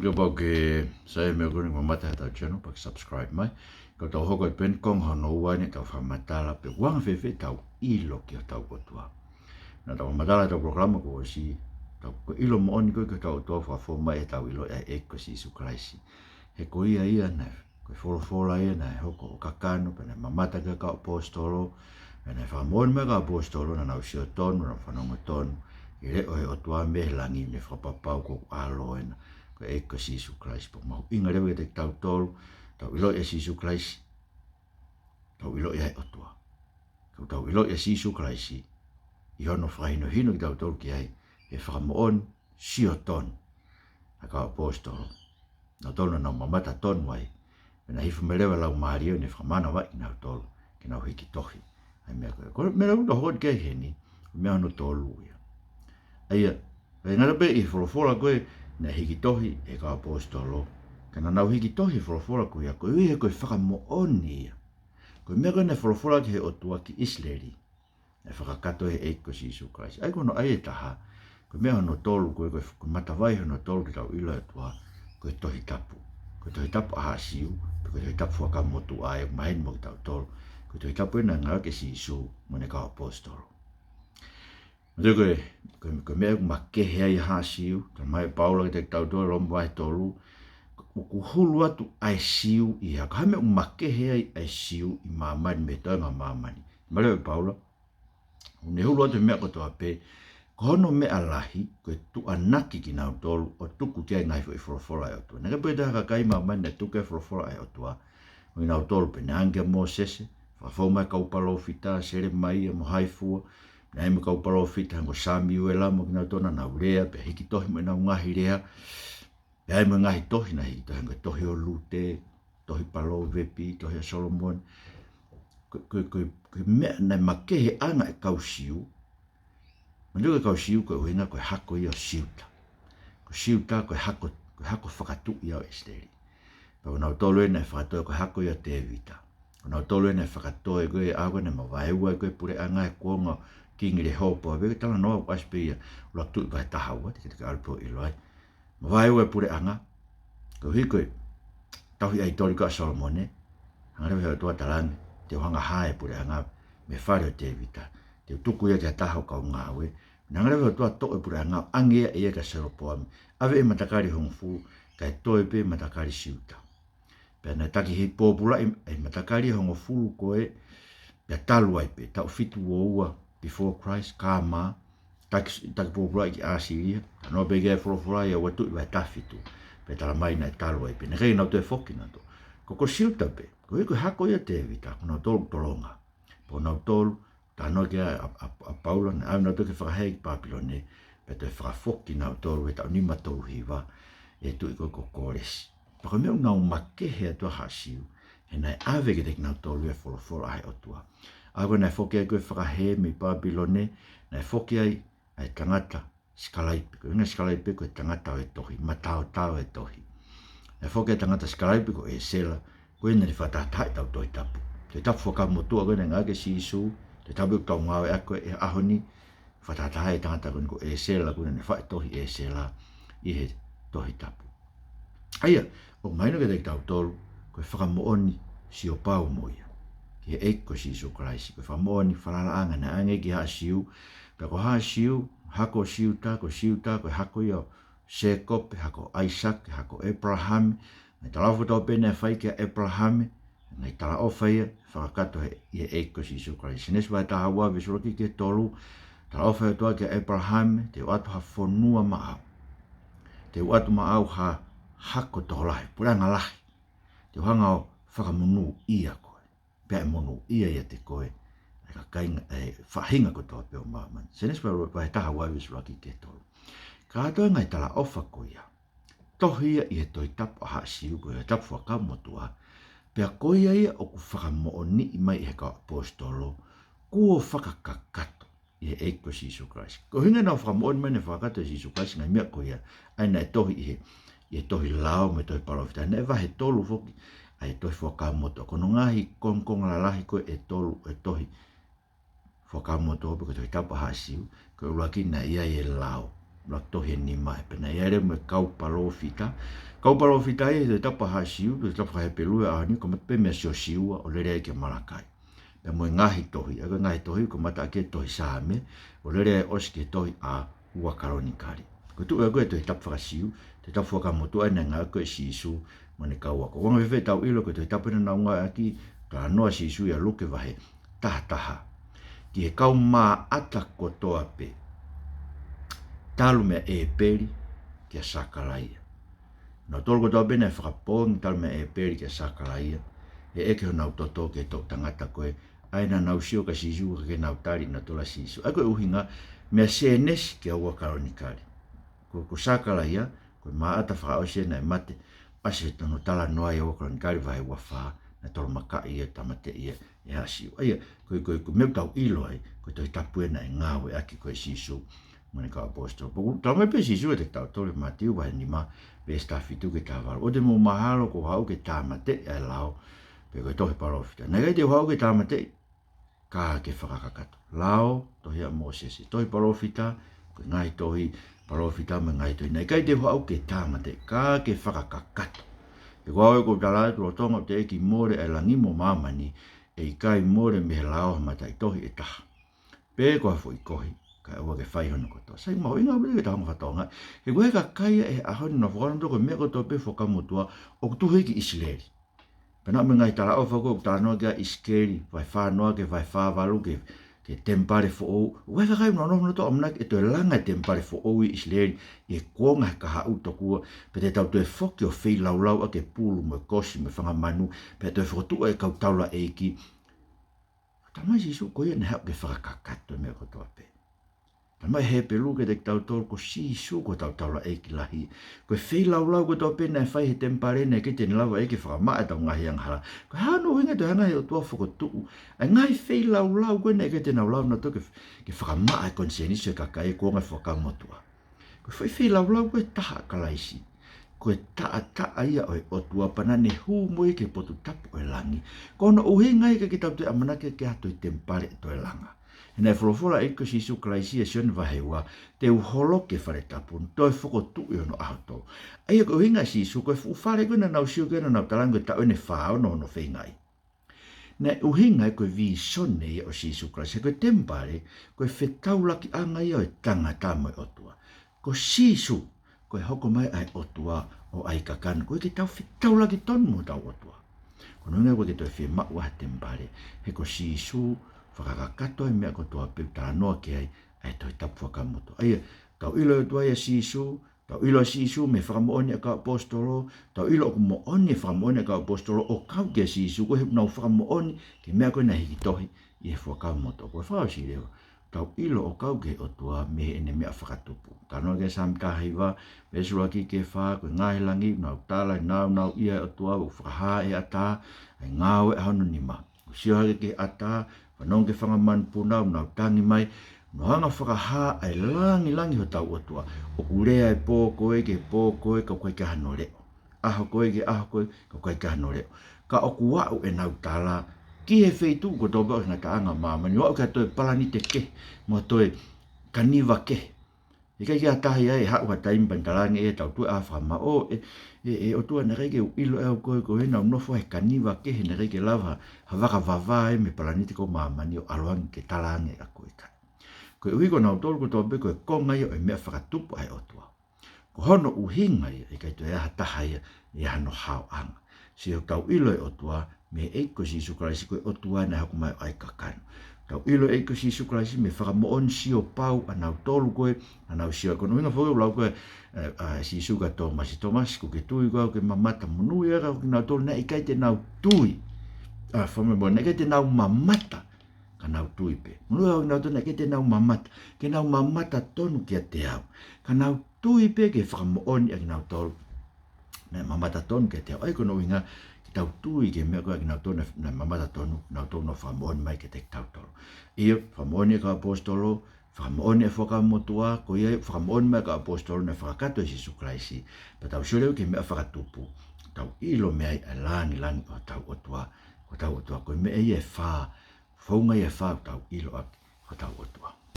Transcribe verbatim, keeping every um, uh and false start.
Kapau ʻoku ke saiʻia mo e kole ke mamata heʻetau channel, pea ke subscribe mai. Ka tau hoko atu pē eni ki he konga hono ua ʻo ʻetau fakamatala, pe ʻoku anga fēfē ʻetau ʻilo ki hotau ʻOtua. Naʻa tau fakamatala heʻetau polokalama kuo ʻosi, ʻetau ʻilo moʻoni ko ē ki hotau ʻOtua ʻoku fakafou mai ʻi heʻetau ʻiloʻi ʻa e ʻEiki ko Sīsū Kalaisi. He ko ia ia naʻe, ko e folofola ia naʻe hoko ʻo kakano, pea naʻe mamata ki ai e kau ʻaposetolo, pea naʻe fakamoʻoni mai e kau ʻaposetolo naʻa nau sio tonu, nau fanongo tonu ki he leʻo ʻo e ʻOtua mei he langi, naʻe fakapapau ko e ʻAlo ena, ko e ʻEiki ko Sīsū Kalaisi. Pea mahuʻinga leva kiate kitautolu, tau ʻiloʻi ʻa Sīsū Kalaisi, tau ʻiloʻi ʻa e ʻOtua. Ka ʻoku tau ʻiloʻi ʻa Sīsū Kalaisi ʻi hono fakahinohino kitautolu ki ai ʻi he fakamoʻoni sio tonu ʻa e kau ʻaposetolo. Nautolu naʻa nau mamata tonu ai, pea naʻe hifo mai leva e Laumālie ʻo ne fakamanavaʻi kinautolu ke nau hiki tohi ʻa e meʻa ko ē. Ko e meʻa naʻa tau hoko atu ki ai heni, ko e meʻa hono tolu ia. ʻA ia, ʻe ngata pē ʻi he folofola ko ē naʻe hiki tohi ʻe he kau ʻaposetolo, ka naʻa nau hiki tohi e folofola ko ia, koeʻuhi he ko e fakamoʻoni ia. Ko e meʻa ko ē naʻe folofola ki ai e ʻOtua ki ʻIsileli, naʻe fakakakato ʻe he ʻEiki ko Sīsū Kalaisi. ʻA ia ko hono ʻai ʻe taha, ko e meʻa hono tolu ko ē, ko e, ko e matavai hono tolu ke tau ʻilo e ʻOtua, ko e Tohi Tapu. Ko e Tohi Tapu ʻa haʻa Siu, pe ko e Tohi Tapu Fuakava Motuʻa ʻoku maheni mo kitautolu. Ko e Tohi Tapu ē naʻe ngāueʻaki ʻe Sīsū mo ʻene kau ʻaposetolo. Manatuʻi ko e, ko e, ko e meʻa ʻoku makehe ai ʻa haʻa Siu, talamai ʻe Paula kiate kitautolu ʻi Loma vahe tolu, ʻoku hulu atu ʻa e Siu ʻi he hā, ko e hā e meʻa ʻoku makehe ai ʻa e Siu ʻi māmani mei he toenga ʻo māmani. Talamai leva ʻe Paula, ʻoku ne hulu atu e meʻa kotoa pē, ko hono meʻa lahi, ko e tuʻunaki kinautolu ʻo tuku ki ai e ngaahi foʻi folofola ʻa e ʻOtua. Naʻe ʻikai pē toe ʻi ai ha kakai ʻi māmani naʻe tuku ki ai e folofola ʻa e ʻOtua, mo kinautolu pē. Naʻe ʻange kia Mōsese, fakafou mai e kau palōfita, Selemaia mo hai fua, naʻe ʻi ai mo e kau palōfita hangē ko Samiuela mo kinautolu naʻa nau lea, pea hiki tohi mo ʻenau ngaahi lea, pea ʻi ai mo e ngaahi tohi naʻe hiki tohi, hangē ko e tohi ʻo Lute, tohi Palōvepi, tohi ʻa Solomone. Ko, ko, ko, ko e meʻa naʻe makehe ʻa e kau Siu, manatuʻi ko e kau Siu ko e ʻuhinga ko e hako ia ʻo Siuta. Ko Siuta ko e hako, ko e hako fakatuʻi ia ʻo ʻIsileli. Pea ko nautolu ē naʻe fakatoe ko e hako ia ʻo Tēvita. Ko nautolu ē naʻe fakatoe ko ē ʻa ia ko ē naʻe mavaeua ai ko ē e puleʻanga he kuonga ʻo Kingi Lehōpoame, ko e talanoa ʻoku ʻasi pē ia ʻUluaki Tuʻi vahe taha ua, te ke, te ke ʻalu pē ʻo ʻilo ai. Mavaeua e puleʻanga, koeʻuhi ko e tauhi ʻaitoli ko ē ʻa Solomone. Hanga leva ʻe he ʻOtua ʻo talaange, te u hanga ʻo hā e puleʻanga mei he fale ʻo Tēvita, te u tuku ia ki ha taha ʻo e kau ngāue. Hanga leva ʻe he ʻOtua ʻo toʻo e puleʻanga, ʻange ia ʻe ia kia Selopoami, ʻave e matakali ʻe hongofulu, kae toe pē e matakali Siuta. Pea naʻe taki hei pōpulaʻi e matakali ʻe hongofulu ko ē, pea talu ai pē, taʻu fitu ua ua before Christ, K.M., taki, taki pōpulaʻi ki ʻAsīlia, talanoa pē ki ai e folofola ʻia Ua Tuʻi vahe taha fitu, pea talamai naʻe talu ai pē, naʻe ʻikai ke nau toe foki nautolu. Ko, ko Siuta pē, koeʻuhi ko e hako ia ʻo Tēvita, ko nautolu ʻoku tolonga. Pea ko nautolu, talanoa ki ai ʻa, ʻa, ʻa Paula, naʻe ʻave nautolu ke fakahē ki Pāpilone, pea toe fakafoki nautolu he taʻu nima tolu hiva ʻe he tuʻi ko ē ko Kōlesi. Pea ko e meʻa ʻoku nau makehe atu ai ʻa haʻa Siu, he naʻe ʻave kiate kinautolu e folofola ʻa e ʻOtua. ʻA ia ko ē naʻe foki ai ko ē e fakahē mei Pāpilone, naʻe foki ai ʻa e tangata sikalaipe. Ko e ʻuhinga sikalaipe ko e tangata ʻo e tohi, mataotao ʻo e tohi. Naʻe foki ai e tangata sikalaipe ko ʻĒsela, ko ia naʻa ne fakatahatahaʻi ʻetau Tohi Tapu. Tohi Tapu Fuakava Motuʻa ko ē naʻe ngāueʻaki ʻe Sīsū, Tohi Tapu ʻoku tau ngāueʻaki ko ē he ʻaho ni, fakatahatahaʻi ʻe he tangata ko eni ko ʻĒsela, ko ia naʻa ne faʻu e tohi ʻĒsela ʻi he Tohi Tapu. ʻA ia, ʻoku mahino kiate kitautolu, ko e fakamoʻoni sio pau mo ia ki he ʻEiki ko Sīsū Kalaisi, ko e fakamoʻoni falalaʻanga naʻe ʻange ki haʻa Siu, pea ko haʻa Siu, hako ʻo Siuta, ko Siuta, ko e hako ia ʻo Sēkope, hako ʻo ʻAisake, hako ʻo ʻĒpalahame, ngaahi talaʻofa kotoa pē naʻe fai kia ʻĒpalahame, ngaahi talaʻofa ia fakakakato ʻi he, ʻi he ʻEiki ko Sīsū Kalaisi. Sēnesi vahe taha ua veesi ʻuluaki ki he tolu, talaʻofa ʻa e ʻOtua kia ʻĒpalahame, te u ʻoatu ha fonua maʻau. Te u ʻoatu maʻau ha hako tokolahi, puleʻanga lahi. Te u hanga ʻo fakamonūʻia koe. Pea ʻe monūʻia ʻiate koe ʻa e kakai, ʻa e faʻahinga kotoa pē ʻo māmani. Sēnesi vahe, vahe taha ua veesi ʻuluaki ki he tolu. Kātoa e ngaahi talaʻofa ko ia, tohi ia ʻi he Tohi Tapu ʻa haʻa Siu, ko e Tohi Tapu Fuakava Motuʻa, pea ko ia ia ʻoku fakamoʻoniʻi mai ʻe he kau ʻaposetolo, kuo fakakakato ʻi he ʻEiki ko Sīsū Kalaisi. Ko e ʻuhinga naʻa nau fakamoʻoni mai naʻe fakakakato ʻe Sīsū Kalaisi e ngaahi meʻa ko ia, ʻa ia naʻe tohi ʻi he, ʻi he tohi lao mo e tohi palōfita, naʻe vahe tolu foki ʻa e Tohi Fuakava Motuʻa. Ko hono ngaahi kongokonga lalahi ko ē ʻe tolu ʻo e Tohi Fuakava Motuʻa pe ko e Tohi Tapu ʻa haʻa Siu, ko e ʻuluaki naʻe ʻi ai e lao. Laka tohi ʻe nima ē, pea naʻe ʻi ai leva mo e kau palōfita. Kau palōfita ē, Tohi Tapu Haʻa Siu, Tohi Tapu Fakahepelū he ʻaho ni, kamata pē meia Siosiua ʻo lele ai kia Malakai. Pea mo e ngaahi tohi, ʻa ia ko e ngaahi tohi, kamata ʻaki e tohi Saame, ʻo lele ai ʻo ʻosi ki he tohi ʻa Ua Kalonikali. Ko e tuʻu ē ko e Tohi Tapu Fakasiu, Tohi Tapu Fuakava Motuʻa naʻe ngāueʻaki ko ē ʻe Sīsū mo ʻene kau ako. ʻOku anga fēfē ʻetau ʻilo ko e Tohi Tapu ē naʻa nau ngāueʻaki, talanoa ʻa Sīsū ʻi Luke vahe taha taha ki he kau Maʻata kotoa pē, talu meia ʻĒpeli kia Sakalaia. Nautolu kotoa pē naʻe fakapoongi talu meia ʻĒpeli kia Sakalaia, ʻe ʻeke honau toto ki he toʻu tangata ko ē, ʻa ia naʻa nau sio kia Sīsū ka ʻikai ke nau tali ʻenautolu ʻa Sīsū. ʻA ia ko e ʻuhinga, meia Sēnesi kia Ua Kalonikali. Ko, ko Sakalaia, ko e Maʻata fakaʻosi ē naʻe mate, ʻasi hono talanoa ʻi Ua Kalonikali vahe ua fā, naʻe tolomakaʻi ia, tāmateʻi ia ʻe he Haʻa Siu. ʻA ia, ko e, ko e, ko e meʻa ʻoku tau ʻilo ai, ko e Tohi Tapu ē naʻe ngāueʻaki ko ē ʻe Sīsū mo ʻene kau ʻaposetolo. Pea ʻoku talamai pē ʻe Sīsū kiate kitautolu ʻi Mātiu vahe nima, veesi taha fitu ki he taha valu: ʻOua te mou mahalo kuo u haʻu ke tāmateʻi ʻa e lao, pe ko e tohi palōfita. Naʻe ʻikai te u haʻu ke tāmateʻi, ka ke fakakakato. Lao, tohi ʻa Mōsese, tohi palōfita, ko e ngaahi tohi palōfita mo e ngaahi tohi. Naʻe ʻikai te u haʻu ke tāmateʻi, ka ke fakakakato. He ko au ē ʻoku ou tala atu lolotonga ʻoku teʻeki mole ʻa e langi mo māmani, ʻe ʻikai mole mei he lao ha mataʻitohi ʻe taha, pe ko ha foʻi kohi, kae ʻoua ke fai hono kotoa. Sai, mahuʻinga ʻaupito ke tau hanga ʻo fakatokangaʻi. He ko e kakai ʻi he ʻaho ni naʻa nau fakakaukau ko e meʻa kotoa pē Fuakava Motuʻa ʻoku tuhu ia ki ʻIsileli. Pea naʻa mo e ngaahi talaʻofa ko ē ʻoku talanoa ki ai ʻa ʻIsikeli, vahe fā noa ki he vahe fā valu ki he, ki he temipale foʻou. ʻOku ʻi ai e kakai ʻoku nau nofo nautolu ʻo ʻamanaki ʻe toe langa e temipale foʻou ʻi ʻIsileli ʻi he kuonga he kahaʻu tokua, pea te tau toe foki ʻo feilaulau ʻaki e pulu mo e kosi mo e fanga manu, pea toe fokotuʻu e kau taulaʻeiki. Talamai ʻe Sīsū ko ia naʻe haʻu ke fakakakato e meʻa kotoa pē. Talamai ʻe Hepelū kiate kitautolu ko Sīsū ko hotau taulaʻeiki lahi. Ko e feilaulau kotoa pē naʻe fai he temipale naʻe ʻikai te ne lava ʻe ia ke fakamaʻa ʻetau ngaahi angahala. Ko e hā hono ʻuhinga ʻe toe hanga ʻe he ʻOtua ʻo fokotuʻu ʻa e ngaahi feilaulau ko ē naʻe ʻikai te nau lava nautolu ke, ke fakamaʻa e konisēnisi ʻo e kakai ʻi he kuonga Fuakava Motuʻa? Ko e foʻi feilaulau ko ē ʻe taha ʻa Kalaisi, ko e taʻataʻa ia ʻo e ʻOtua pea naʻa ne hū mo ia ki he potu tapu ʻo e langi. Ko hono ʻuhinga ia ʻikai ke tau toe ʻamanaki ke ʻi ai ha toe temipale ʻe toe langa. He naʻe folofola ʻe he ʻEiki ko Sīsū Kalaisi ʻia Sione vahe ua, te u holoki e fale tapu ni, toe fokotuʻu ʻi hono ʻaho tolu. ʻA ia ko e ʻuhinga ʻa Sīsū, ko e fuʻu fale ko ē naʻa nau sio ki ai naʻa nau talaange ko e taʻu ʻe ne fā ono hono feingaʻi. Naʻe ʻuhinga ia ko e vīsone ia ʻo Sīsū Kalaisi, ko e temipale, ko e fetaulakiʻanga ia ʻo e tangata mo e ʻOtua. Ko Sīsū, ko e hoko mai ʻa e ʻOtua ʻo ʻai kakano, koeʻuhi ke tau fetaulaki tonu mo hotau ʻOtua. Ko hono ʻuhinga ʻoku ʻikai ke toe fiemaʻu ha temipale, he ko Sīsū fakakakato e meʻa kotoa pē ʻoku talanoa ki ai ʻa e Tohi Tapu Fuakava Motuʻa. ʻA ia, tau ʻilo e ʻOtua ia ʻia Sīsū, tau ʻilo ʻa Sīsū mei he fakamoʻoni ʻa e kau ʻaposetolo, tau ʻilo ʻoku moʻoni e fakamoʻoni ʻa e kau ʻaposetolo ʻo kau kia Sīsū, koeʻuhi he ʻoku nau fakamoʻoni ki he meʻa ko ē naʻe hiki tohi ʻi he Fuakava Motuʻa. Ko e fakaʻosi leva, tau ʻilo ʻo kau ki he ʻOtua mei heʻene meʻa fakatupu. Talanoa ki ai e Saame taha hiva, veesi ʻuluaki ki he fā, ko e ngaahi langi ʻoku nau tala ʻe he nāunauʻia ʻa e ʻOtua, ʻoku fakahā ʻe he ʻatā ʻa e ngāue ʻa hono nima. ʻOku sio hake ki he ʻatā, fanongo ki he fanga manupuna ʻoku nau tangi mai, ʻoku nau hanga ʻo fakahā ʻa e langilangi ʻo hotau ʻOtua. ʻOku lea e pō ko ē ki he pō ko ē ka ʻoku ʻikai ke ʻi ai hano leʻo. ʻAho ko ē ki he ʻaho ko ē ka ʻoku ʻikai ke ʻi ai hano leʻo. Ka ʻoku aʻu ʻenau tala ki he feituʻu kotoa pē ʻo e ngataʻanga ʻo māmani, ʻo aʻu ki ha toe palanite kehe, mo ha toe kaniva kehe. ʻIkai ke ʻi ai ha taha ia ʻe haʻu ha taimi pea ne talaange ʻe ia, tau tuʻu ʻi ha fakamaʻo, ʻe, ʻe, ʻe ʻOtua, naʻe ʻikai ke u ʻilo ʻe au ko koe ʻoku nau nofo he kaniva kehe, naʻe ʻikai ke lava ha, ha vaka vavā ia mei he palanite ko ē ʻo māmani ʻo ʻalu ange ke talaange ʻa koe, ʻikai. Koeʻuhi ko nautolu kotoa pē ko e konga ia ʻo e meʻa fakatupu ʻa e ʻOtua. Ko hono ʻuhinga ia, ʻe ʻikai toe ʻi ai ha taha ia ʻi hano haoʻanga. Sio, tau ʻilo e ʻOtua mei he ʻEiki ko Sīsū Kalaisi, ko e ʻOtua naʻe hoko mai ʻo ʻai kakano. Tau ʻilo e ʻEiki ko Sīsū Kalaisi mei he fakamoʻoni sio pau ʻanautolu ko ē naʻa nau sio. Ko hono ʻuhinga foki ʻoku lau ko ē, ē, ʻa Sīsū kia Tōmasi, Tōmasi, ʻoku ke tui koe ʻoku ke mamata, monūʻia koe ʻa kinautolu naʻe ʻikai te nau tui. ʻA, fakamolemole, naʻe ʻikai te nau mamata, ka nau tui pē. Monūʻia koe ʻa kinautolu naʻe ʻikai te nau mamata, ke nau mamata tonu kiate au, ka nau tui pē ki he fakamoʻoni ʻa kinautolu naʻe mamata tonu kiate au. ʻA ia ko hono ʻuhinga ke tau tui ki he meʻa ko ē ʻa kinautolu naʻe, naʻe mamata tonu, kinautolu naʻa nau fakamoʻoni mai kiate kitautolu. ʻIo, fakamoʻoni ʻa e kau ʻaposetolo, fakamoʻoni ʻa e Fuakava Motuʻa, ko ia ʻoku fakamoʻoni mai ʻa e kau ʻaposetolo naʻe fakakakato ʻe Sīsū Kalaisi. Pea tau sio leva ki he meʻa fakatupu, tau ʻilo mei ai ʻa e langilangi ʻo hotau ʻOtua, hotau ʻOtua. Ko e meʻa ia ʻe fā, founga ia ʻe fā ʻoku tau ʻilo ʻaki hotau ʻOtua.